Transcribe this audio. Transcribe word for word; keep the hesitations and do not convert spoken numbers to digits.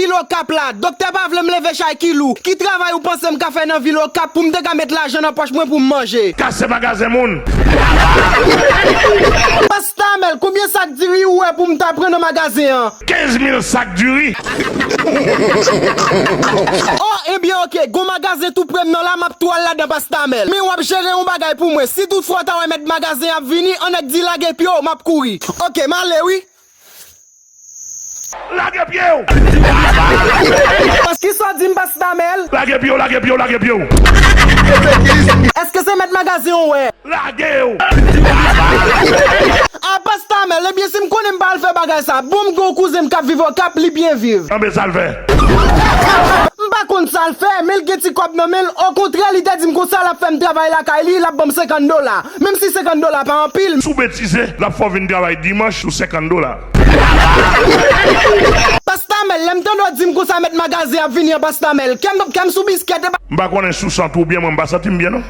Vil Okap la, doktè pa vle m leve chay ki lou. Ki travay ou panse m ka fè nan vil Okap pou m te ka met lajan nan pòch mwen pou m manje? Kase magazen moun. Pasta Amèl, konbyen sak diri ou wè pou m ta pran nan magazen an? Kenz mil sak diri. Oh, ebyen oke, gon magazen tou pre m nan la, m ap tou al ladan Pasta Amèl. Men w ap jere yon bagay pou mwen. Si toutfwa w ta wè mèt magazen ap vini, ann nèk di lage pye w, m ap kouri. Oke, m ale wi. Lage pye w! Kisa w di m, Pasta Amèl? Lage pye w, lage pye w, lage pye w! Èske se mèt magazen w wè? Lage w! A, Pasta Amèl, ebyen si m konnen m pa al fè bagay sa. Bon, m gen yon kouzen m k ap viv Okap, li byen viv. Anben sa l fè? M pa konn sa l fè, men l gen ti kòb nan men l. Okontrè, li te di m konsa l ap fè m travay lakay li, l ap ban m senkant dola. Menm si senkant dola pa anpil. Si w betize, l ap fè w vin travay dimanch sou senkant dola. Pasta Amèl, lè m tande w di m konsa mèt magazen ap vini an, Pasta Amèl, kè m, kè m sou biskèt, epa. M pa konnen si w santi w byen, mwen m pa santi m byen non.